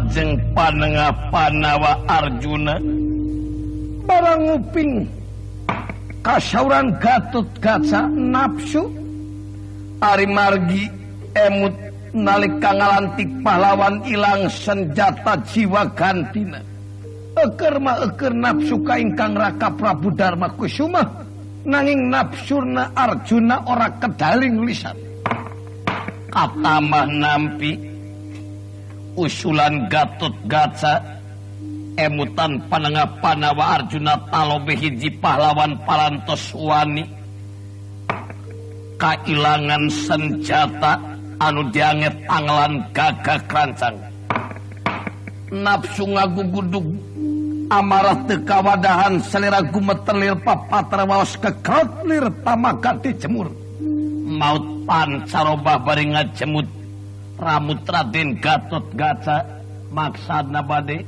Lajeng panengah Panawa Arjuna barang nguping kasauran Gatot Kaca nafsu ari margi emut nalika ngalantik pahlawan ilang senjata jiwa gantina. Eukeur mah eukeur nafsu ka ingkang Raka Prabu Darma Kusuma nanging nafsuna Arjuna ora kedaling lisan. Katamah nampi usulan Gatot Kaca emutan panengah Panawa Arjuna talobe hiji pahlawan parantos wani kailangan senjata anu dianget anglan gagah krancang. Nafsu ngagugudug amarah teu kawadahan selera gumeterlir papatra waos kekrot lir pamagat dijemur. Maut pancarobah bari ngajemut ramut Raden Gatot Kaca maksadna bade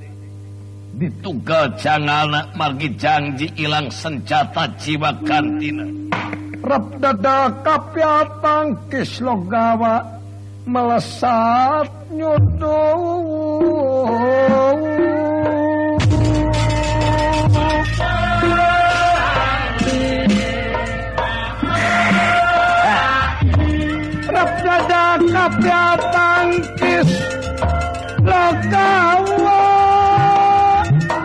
ditugal jangalna margi janji ilang senjata jiwa gantina. Rep dada kapya tangkis logawa melesat nyudu. Rep dada kapya tangkis logawa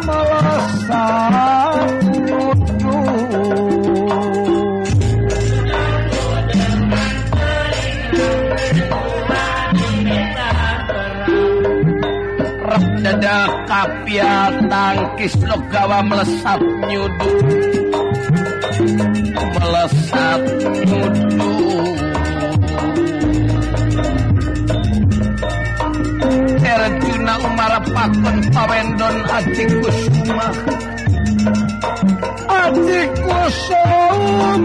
melesat nyudu. Dada kapya tangkis logawa melesat nyudu, melesat nyudu. Arjuna umara pakon pawendon Aji Kusuma, Aji Kusuma.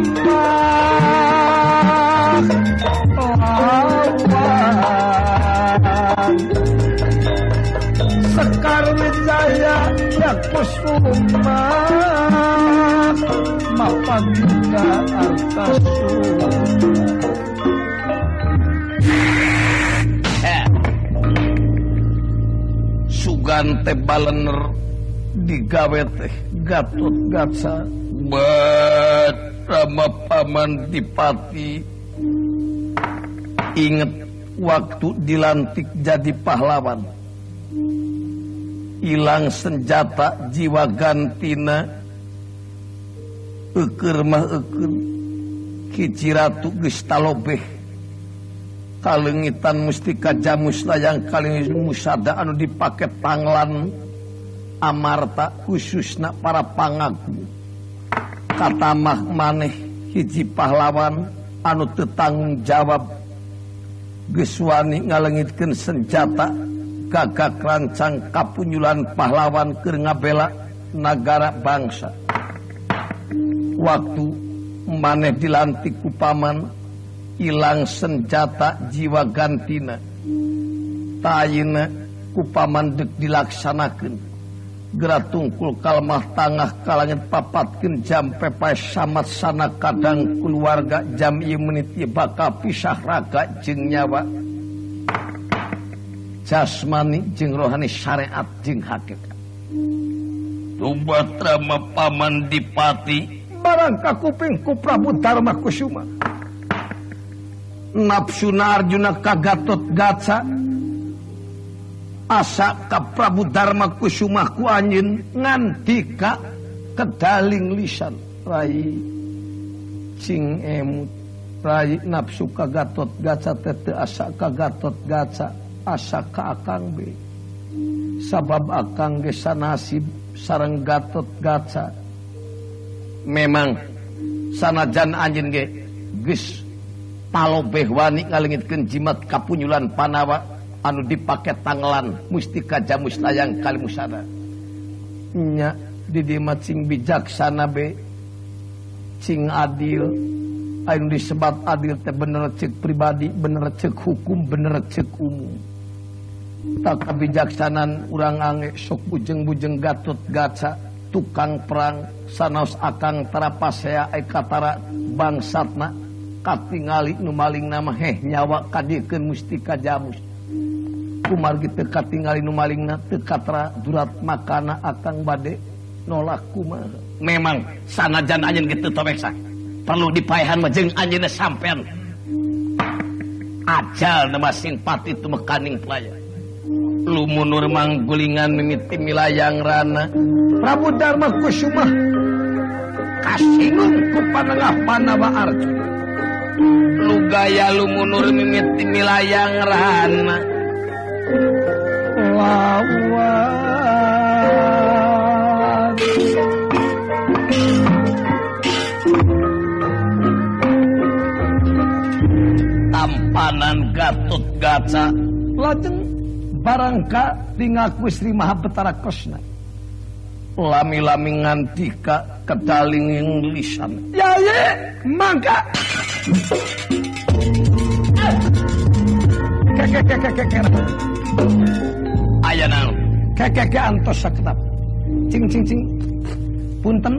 Sekar Wijaya ya Kusuma Mapaduka Artasuna. Sugan teh balener digawe teh Gatot Kaca bet Rama Paman Dipati inget waktu dilantik jadi pahlawan ilang senjata jiwa gantina eukeur mah eukeur hiji ratu geus talobeh kalengitan mustika jamus layang kali musada anu dipake tanglan amarta khususna para pangagung katamah maneh hiji pahlawan anu teu tanggung jawab geus wani ngalengitkeun senjata gagak rancang kapunyulan pahlawan keur ngabela nagara bangsa. Waktu maneh dilantik ku paman ilang senjata jiwa gantina tayina ku paman deuk dilaksanakeun geura tungkul kalmah tangah kalangit papatkeun jam pepaes samat sana kadang keluarga jam ieu menit ieu bakal pisah raga jeung nyawa jasmani jeung rohani syariat jeung hakikat. Tubat Rama Paman Dipati barang kakuping ku Prabu Darma Kusuma nafsuna Arjuna ka Gatot Kaca asa ka Prabu Darma Kusuma ku anjeun ngandika kedaling lisan rai cing emut rai nafsu ka Gatot Kaca teh teu asa ka Gatot Kaca asa ka akang be sabab akang ge sanasib sareng Gatot Kaca. Memang sanajan anjeun ge geus palobeh wani ngalengitkeun jimat kapunyulan Panawa anu dipake tanglan mustika jamus layang kalimusada nya di dieu mah cing bijaksana be cing adil anu disebat adil teh bener ceuk pribadi bener ceuk hukum bener ceuk umum. Tak kebijaksanaan urang ange sok bujeng-bujeng Gatot Kaca tukang perang sanaos akang tarapasea ekatara bangsatna katingali nu maling nama heh nyawa kadiekeun mustika jamus. Kumargi teu katingali nu malingna teu katra durat makana akang bade nolak kumaha. Memang sanajan anjeun kitu taweksa perlu dipaehan mah jeung anjeunna sampean. Ajal nama sing pati tumekaning pelaya. Lumunur manggulingan mimiti milayang rana. Prabu Dharma Kusuma kasinggung ku panengah Panawa Arjuna. Lugaya lumunur mimiti milayang rana. Lawan tampanan Gatot Gaca lajeng barangka tingaku Sri Maha Betara Kresna lami-lami ngantika kedalinging lisan. Yaye mangga kekekekekeke aya naon kekeke antos sakedap cing cing cing punten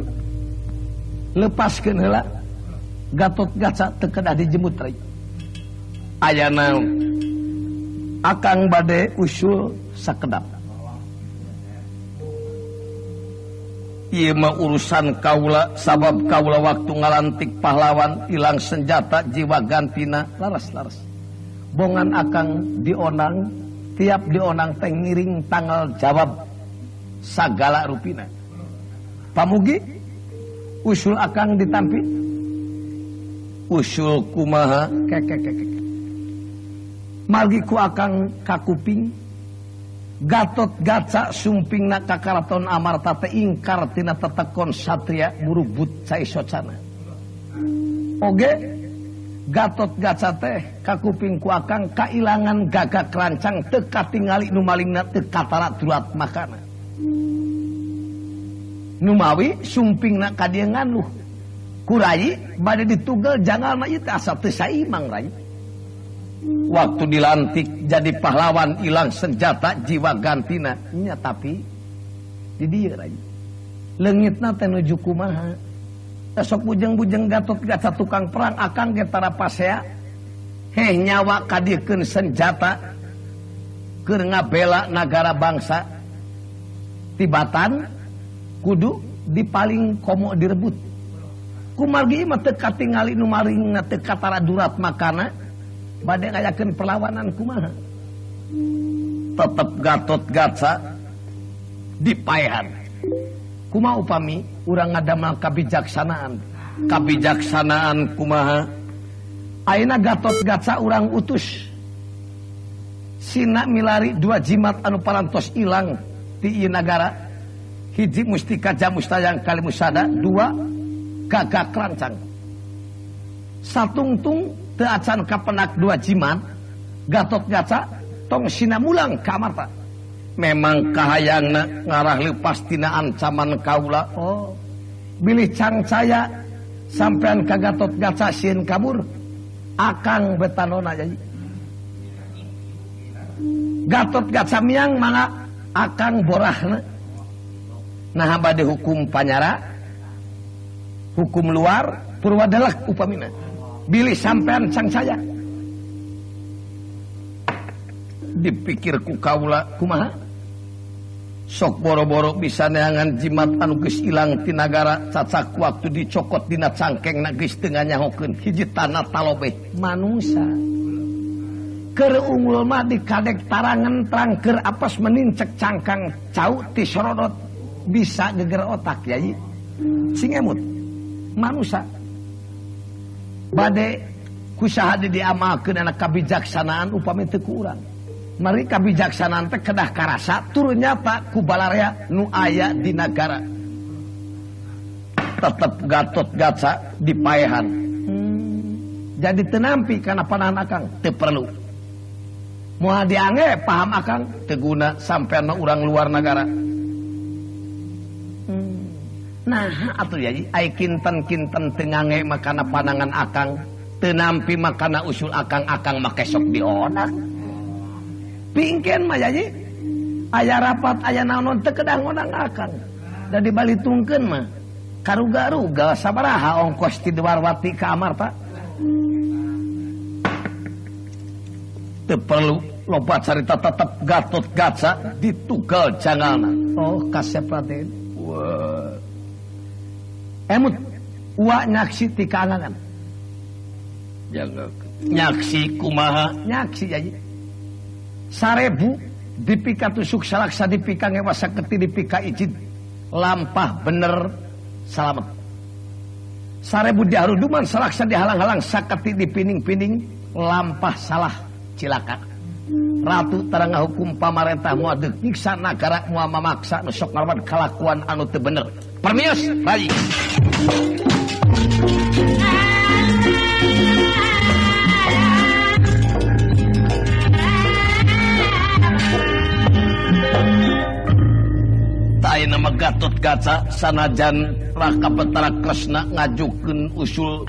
lepaskeun heula Gatot Gaca teu kedah dijemut rai. Aya naon akang bade usul sakedap. Ieu mah urusan kaula sabab kaula waktu ngalantik pahlawan ilang senjata jiwa gantina laras-laras. Bongan akang dionang tiap dionang teh ngiring tanggal jawab sagala rupina. Pamugi usul akang ditampi. Usul kumaha kekekekeke. Margi ku akang kakuping Gatot Gaca sumpingna ka karaton Amarta teh ingkar tina tetekon satria murubut caisocana. Oge Gatot Gaca teh kakuping ku akang kailangan gagak rancang teu katingali nu malingna teu katara durat makana. Numawi sumpingna ka dieu nganuh ku rai bade ditugel jangalna ieu teh asa teu saimang rai. Waktu dilantik jadi pahlawan ilang senjata jiwa gantina nya tapi di dieu rai leungitna teh nuju kumaha. Esok bujeng-bujeng Gatot Gaca tukang perang akang ge tara pasea heh nyawa kadiekeun senjata keur ngabela nagara bangsa tibatan kudu dipaling komo direbut. Kumargi mah teu katingali nu maringna teu katara durat makana bade ngayakeun perlawanan kumaha. Tetep Gatot Gaca dipaehan. Kumaha upami urang ngadamel kabijaksanaan. Kabijaksanaan kumaha? Ayeuna Gatot Gaca urang utus sina milari dua jimat anu parantos ilang ti ieu nagara. Hiji mustika Jamustayang Kalimusada, dua gagak rancang. Satungtung teu acan kapenak dua jimat Gatot Gaca tong sina mulang ka Amarta. Memang kahayangna ngarah leupas tina ancaman kaula. Oh, bilih cangcaya sampean ka Gatot Gaca sieun kabur akang betanona jadi. Gatot Gaca miang mangga akang borahna. Nah bade hukum panyara hukum luar purwadelek upamina. Bilih sampean cangcaya dipikir ku kaula kumaha sok boro-boro bisa neangan jimat anu geus ilang ti nagara cacak waktu dicokot dina cangkengna geus teu nganyahokeun hiji tanah talobeh manusa keur unggul mah dikadek tarangan trangker apes menincek cangkang cau ti sorodot bisa geger otak yai sing emut manusa bade kusaha di diamalkeun anak kabijaksanaan upami teu ku urang. Mari kabijaksanaan teh kedah karasa turun nyata ku balarea nu aya di nagara. Tetep Gatot Gaca dipaehan. Jadi teu nampi kana panahan akang teu perlu. Moal diange paham akang teu guna sampean mah urang luar nagara. Nah atuh yai ai kinten-kinten teu ngange makana panangan akang teu nampi makana usul akang akang make sok dionak. Pingken mah yai aya rapat aya naon teu kedah ngonang akang. Da dibalitungkeun mah karuga-ruga sabaraha ongkos ti Dwarwati ka Amarta. Teu perlu loba carita tetep Gatot Kaca ditugal jangalna. Oh kasep Raden. Wah. Emut uwa nyaksi ti kaangan. Nyaksi kumaha nyaksi jadi 1000 dipika tusuk salaksa dipika ngewa saketi dipika ijid lampah bener salamet 1000 diharuduman salaksa dihalang-halang saketi dipining-pining lampah salah cilaka. Ratu tarang hukum pamarentah moal deuk nyiksa nagara moal mamaksa nu sok ngalawan kalakuan anu teu bener. Permios Rai. Nama Gatot Kaca sanajan Raka Betara Kresna ngajukeun usul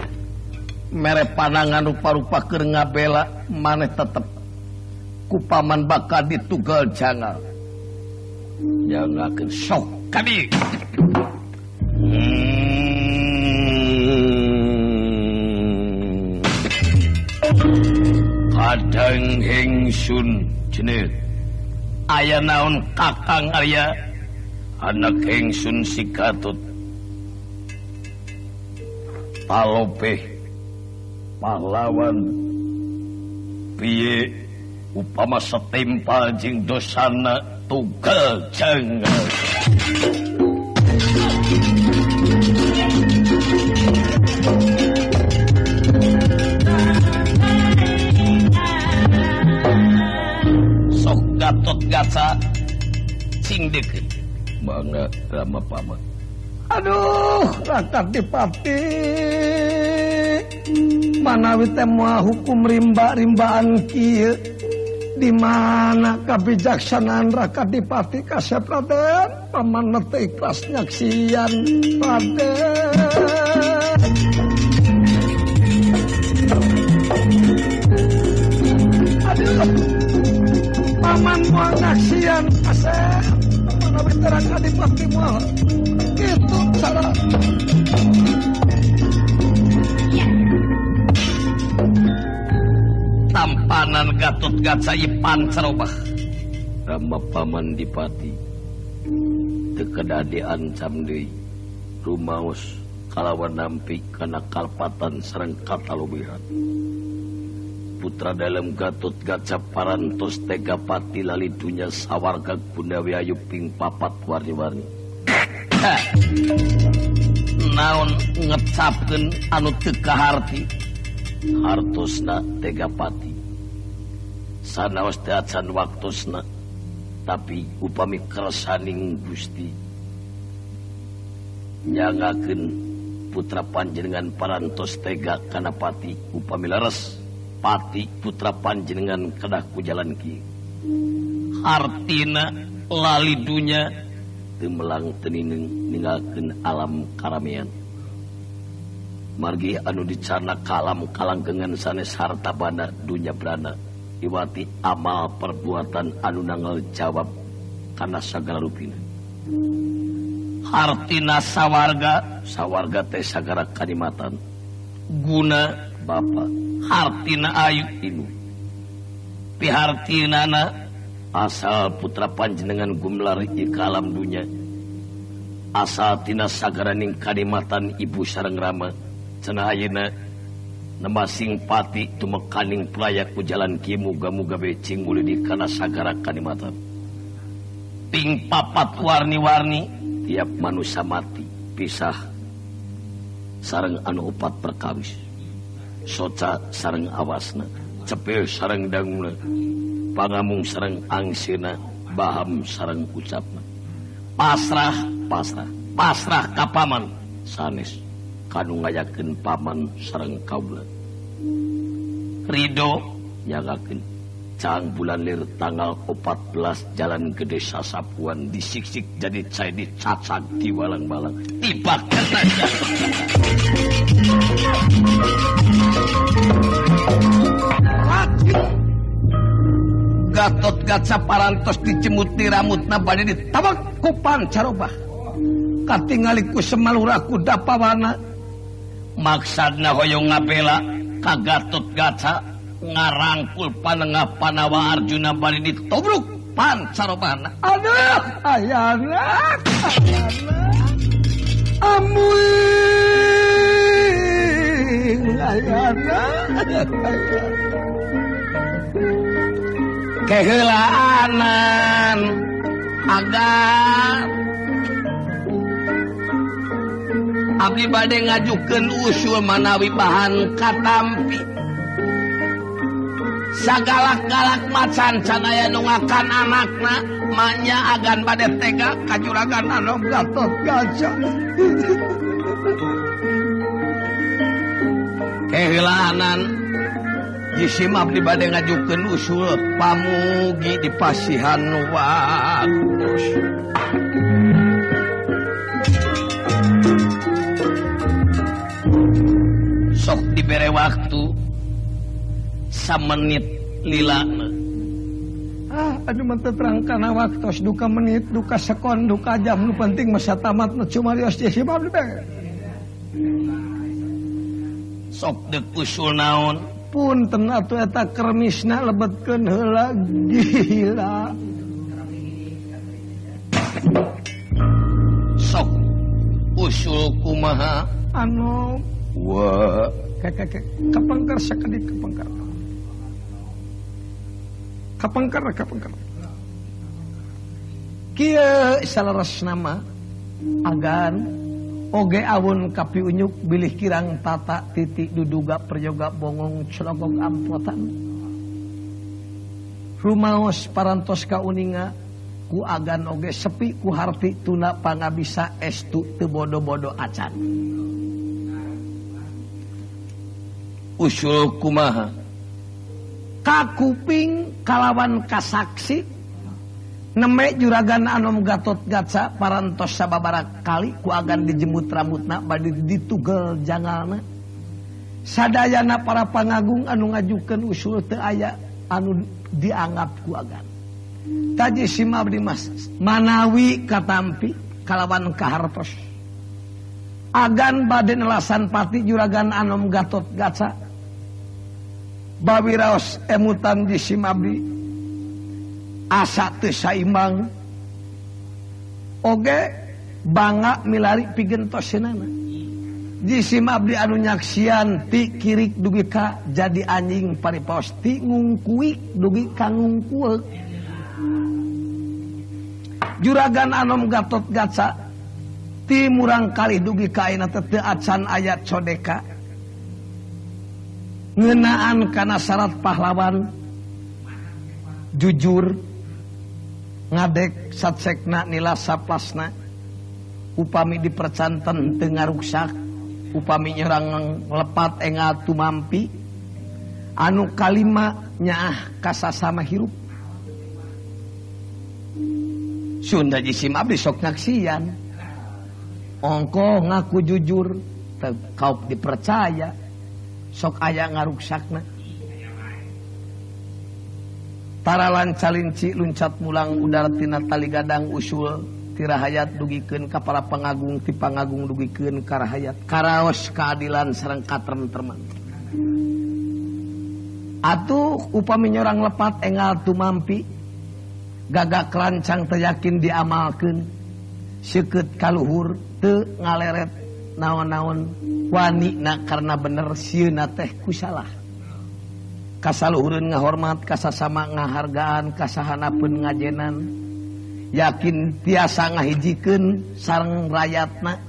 mere panangan rupa-rupa keur ngabela maneh tetep ku paman bakal ditugal jangal. Jangakeun sok kami. Kadang hingsun jenit aya naon Kakang Arya anak ingsun si Gatot palopeh pahlawan piye upama setimpal jeung dosana tugel jangal. Sok Gatot Kaca cing deukeut. Bangga Rama Paman. Aduh, Raka Dipati. Manawi teh moal hukum rimba-rimbaan kieu. Di mana kabijaksanaan Raka Dipati kasep Raden? Paman teh ikhlas nyaksian Raden. Aduh. Paman moal nyaksian kasep. Raka Dipati moal itu salah. Tampanan Gatot Kaca pancarobah Rama Paman Dipati teu kedah diancam deui rumaos kalawan nampi kana kalpatan sareng katalubihan. Putra dalem Gatot Kaca parantos tega pati lali dunya sawarga gunawi ayu ping papat warni-warni. Naon ngecapkeun anu teu kaharti hartosna tega pati. Sanaos teh acan waktosna tapi upami kersaning Gusti nyangakeun putra panjenengan parantos tega kana pati upami leres pati putra panjenengan kedah ku jalan kieu. Hartina lali dunya teu melang teu nineung ninggalkeun alam karamean. Margi anu dicana kalam kalanggengan sanes harta banda dunya brana iwati amal perbuatan anu nanggal jawab kana sagala rupina. Hartina sawarga, sawarga teh sagara kanikmatan. Guna bapa hartina ayu inu pihartinana asal putra panjenengan gumlar ieu ka alam dunya asal tina sagaraning kanikmatan ibu sareng rama cenah ayeuna nemasing pati tumekaning praya ku jalan kieu muga-muga be cing mulih kana sagara kanikmatan. Ping papat warni-warni tiap manusia mati pisah sareng anu opat perkawis. Soca sareng awasna, cepil sareng danguna, pangamung sareng angsina, baham sareng ucapna. Pasrah, pasrah, pasrah ka paman sanes kanu ngayakeun paman sareng kaula. Ridho nyagakeun cang bulan lir tanggal 14 jalan gede sasapuan disiksik jadi cai dicacag di walang-balang. Tiba kertaja. Gatot Kaca parantos dicemuti ramutna bade ditabak ku pancarobah. Katingali ku semalura kuda pawana. Maksadna hoyong ngabela ka Gatot Kaca Ngarangkul panengah Panawa Arjuna bari ditobruk pancarobana. Aduh, ayana, ayana. Amuing, ayana. Keheulaanan agar abdi bade ngajukeun usul manawi bahan katampi. Sagalak-galak macan can aya nu ngakan anakna, manya agan bade tega ka juragan Anom Gatot Kaca. Keheulaanan jisim abdi bade ngajukeun usul pamugi dipasihan waktu. Sok dibere waktu samenit lila. Ah, aduh mah teu terang kana waktos duka menit, duka sekon, duka jam, nu penting masa tamat nu cumarios jisim abdi bere. Sok deuk usul naon? Punten atuh eta kermisna lebetkeun heula gila. Sok usul kumaha? Anu wah, kapengker sakedik kapengker. Kapengker kapengker. Kieu saleresna mah agan oge awun kapiunyuk bilih kirang tata titik duduga peryoga bongong celogog ampotan. Rumaos parantos kauninga ku agan oge sepi ku harti tuna pangabisa estu teu bodo-bodo acan. Usul kumaha? Kakuping kalawan kasaksi neme juragan Anom Gatot Kaca parantos sababaraha kali ku agan dijemut rambutna bade ditugel jangalna. Sadayana para pangagung anu ngajukeun usul teu aya anu dianggap ku agan. Taji sim abdi mas manawi katampi kalawan kahartos. Agan bade nelasan pati juragan Anom Gatot Kaca. Bawiraos emutan di sim abdi asa teu saimbang oge bangga milari pigentoseunana. Jisim abdi anu nyaksian ti kirik dugi ka jadi anjing paripaos ti ngungkuik dugi ka ngungkueuk. Juragan Anom Gatot Kaca ti murang kali dugi ka ayeuna teh teu acan aya codeka ngeunaan kana syarat pahlawan jujur ngadek satsekna nila saplasna upami dipercanten teu ngaruksak upami nyerang lepat engal tumampi anu kalima nyaah kasasama hirup. Sunda jisim abdi sok nyaksian ongkoh ngaku jujur teu kaup dipercaya sok aya ngaruksakna. Taralan calinci luncat mulang udara tina tali gadang usul tirahayat dugikeun ka para pangagung ti pangagung dugikeun ka rahayat karaos keadilan sareng katrem-treman. Atuh upami nyorang lepat engal tumampi gagak lancang teu yakin diamalkeun seukeut kaluhur teu ngaleret naon-naon wanina karena bener sieuna teh kusalah. Kasaluhureun ngahormat, kasasama ngahargaan, kasahanapeun ngajenan. Yakin tiasa ngahijikeun sareng rayatna.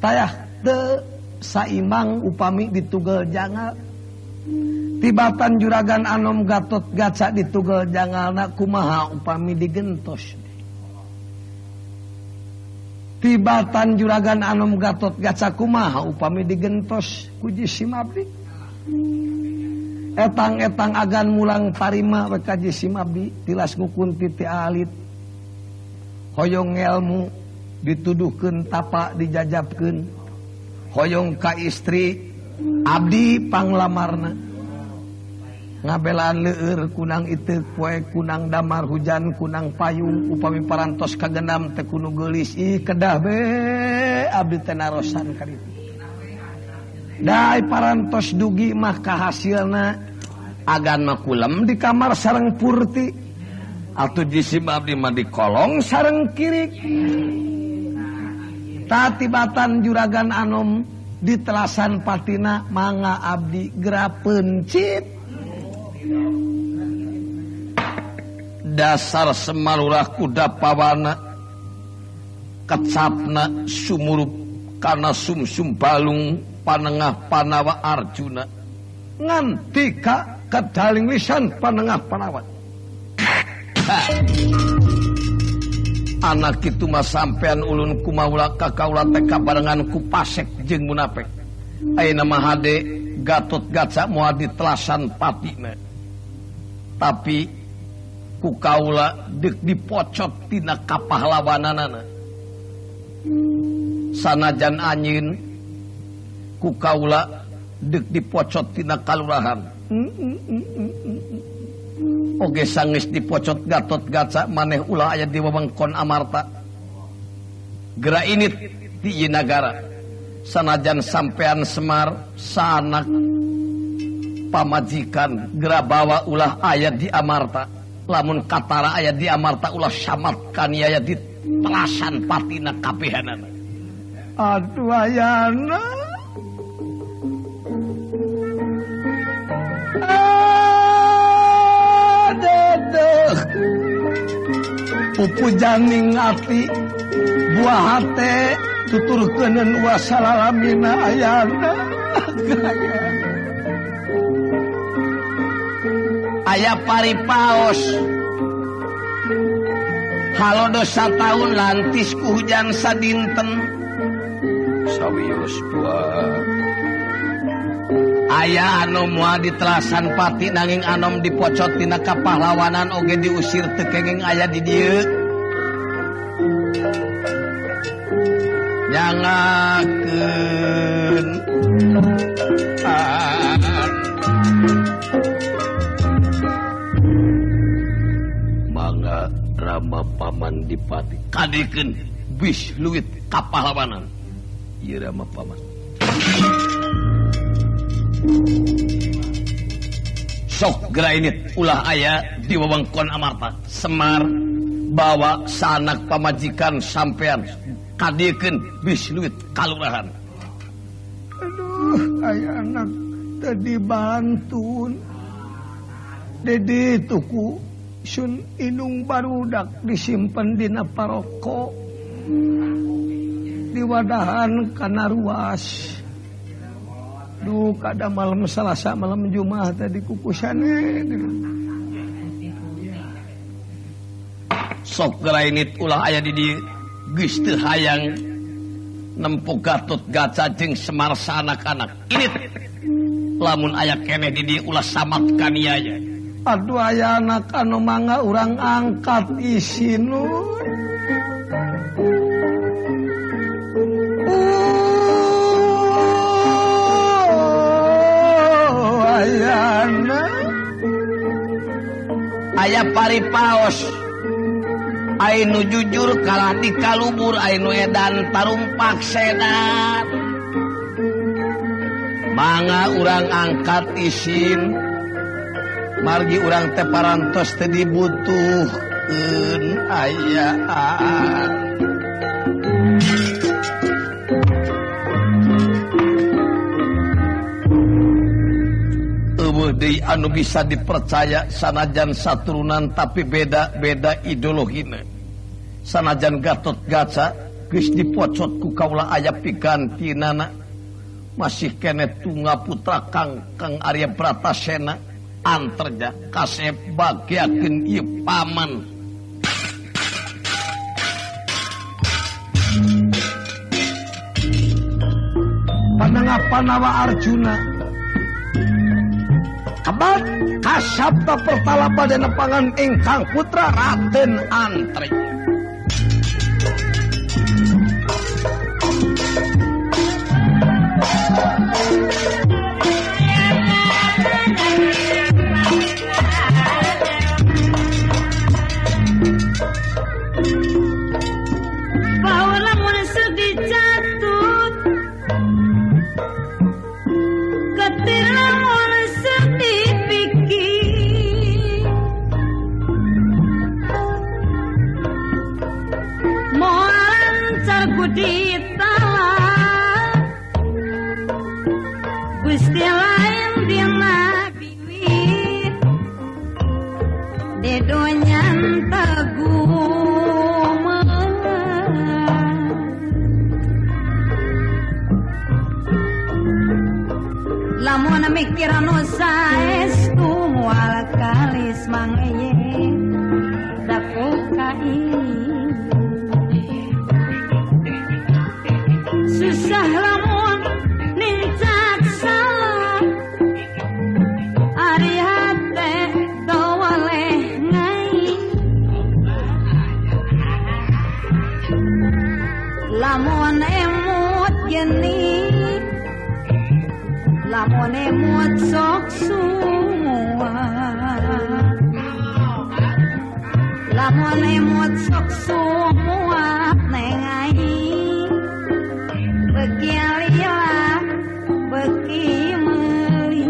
Tayah teu saimbang upami ditugel jangal. Tibatan juragan Anom Gatot Kaca ditugel jangalna kumaha upami digentos. Tibatan juragan Anom Gatot Kaca kumaha upami digentos ku jisim abdi. Etang-etang agan mulang tarima we ka jisim abdi tilas ngukun titi alit. Hoyong ngelmu dituduhkeun tapa dijajabkeun. Hoyong ka istri abdi panglamarna. Ngabelaan leueur kunang iteuk poe kunang damar hujan kunang payung upami parantos kagendam teh kudu geulis ih kedah be abdi teh narosan ka ditu. Dai parantos dugi mah kahasilna Agan mah kulem di kamar sareng purti. Atuh jisim abdi mah di kolong sareng kirik. Tatibatan juragan anom di telasan patina mangga abdi gera pencit. Dasar semalurah kuda pawana kecapna sumurup kana sumsum balung panengah panawa Arjuna nganti ka kedaling lisan panengah panawa. Anak kitu mah sampean ulun kumaula ka kaula teh kabarengan ku pasek jeung munafik. Ayeuna mah hade Gatot Gaca moal ditelasan patina. Tapi ku kaula deuk dipocot tina kapahlawananana. Sanajan anjeun ku kaula deuk dipocot tina kalurahan. Oge sanggeus dipocot Gatot Gaca maneh ulah aya di wewengkon Amarta. Gera init di ieu nagara. Sanajan sampean Semar sanak pamajikan gera bawa ulah aya di Amarta. Lamun katara aya di Amarta ulah samat kaniaya di telasan patina kabehanana. Aduh ayana. Pupujaning ati buah hate tuturkeuneun wasalalamina ayana. Aya paripaos halodo sataun lantis ku hujan sadinten sawios buah. Aya anu moal ditelasan pati nanging anom dipocot tina kapahlawanan oge diusir teu kenging aya di dieu. Nyangakeun mangga Rama paman dipati kadikeun bis luwit kapahlawanan. Ieu Rama paman. Sok gerainit ulah aya di wewengkon Amarta. Semar bawa sanak pamajikan sampean kadiekeun bis luwit kalurahan. Aduh, aya anak teu dibantun. Dedi tuku sun inung barudak disimpen dina paroko. Diwadahan kana ruas. Duh, kada malam Selasa malam Jumat tadi kukusane. Sok gerainit ulah aya di dieu geus teu hayang nempo Gatot Gaca jeung Semar sanak-anak. Init lamun aya keneh di dieu ulah samat kaniaya. Aduh aya anak anu mangga urang angkat isinun. Aya paripaos ainu jujur kalah di kalubur ainu edan tarumpak sedan. Mangga urang angkat isin margi urang teh parantos teh dibutuhkeun ayaan. Deui anu bisa dipercaya sanajan saturunan tapi beda-beda ideologina. Sanajan Gatot Gaca geus dipocot ku kaula aya pigantinana masih keneh tungga putra Kang Kang Arya Bratasena anterja kasep bagiakeun ieu paman. Panengah Panawa Arjuna Kabat kasabta pertala pada nepangan ingkang putra Raden Antri. Bahwa lamun sedih jatuh ketir lamun sedih pikir. Ridonyan teguh lamun mikir anu saestu moal kalis mangeye dapukai susah lamun nincak salah ari hate tawaleh ngai lamun emut geni lamun emut sok sumua lamun emut sok sumua neng aing beki alila beki meuli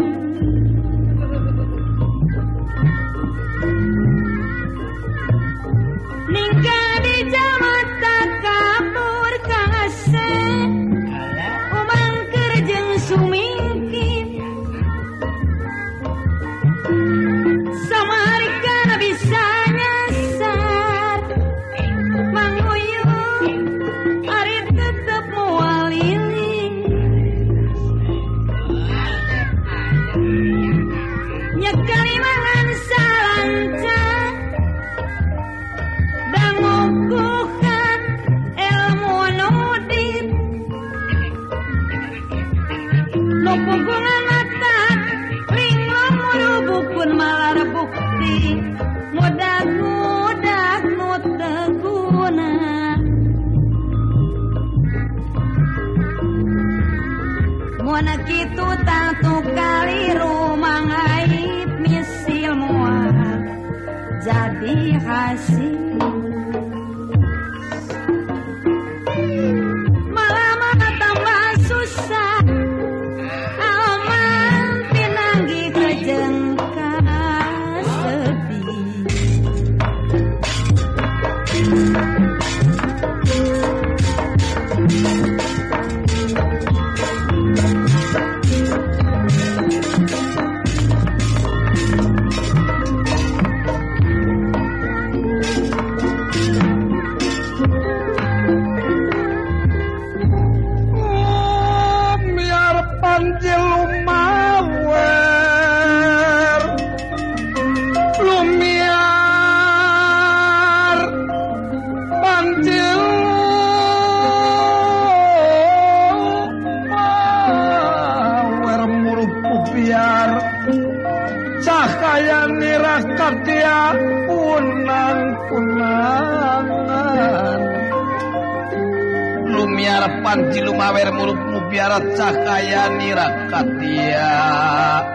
ninggal di jamat takabur kaseh umangker jeung sumingkip samarika bisa nyasar manguyung ari tetep moal lili nyekali mangan salanca dangukuhan ilmu nudit nu pungkungan mata linglung murubukun malar bukti mudah-mudah nu teu guna mun kitu tangtu kaliru mangaib misil moal jadi hasil malah tambah susah aman pinanggi jeung kasedih. Miar panji lumawer lumiar panji lumawer murup biar cahaya nirakatia punang punangan lumiar panji lumawer murup mubiara cahaya nirakatia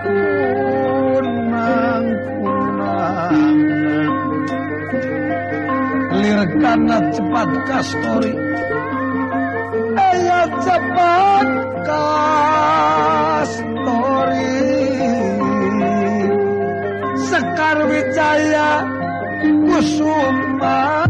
punang punangan lirkana cepat kastori aya cepat kastori Sekar Wijaya Kusuma.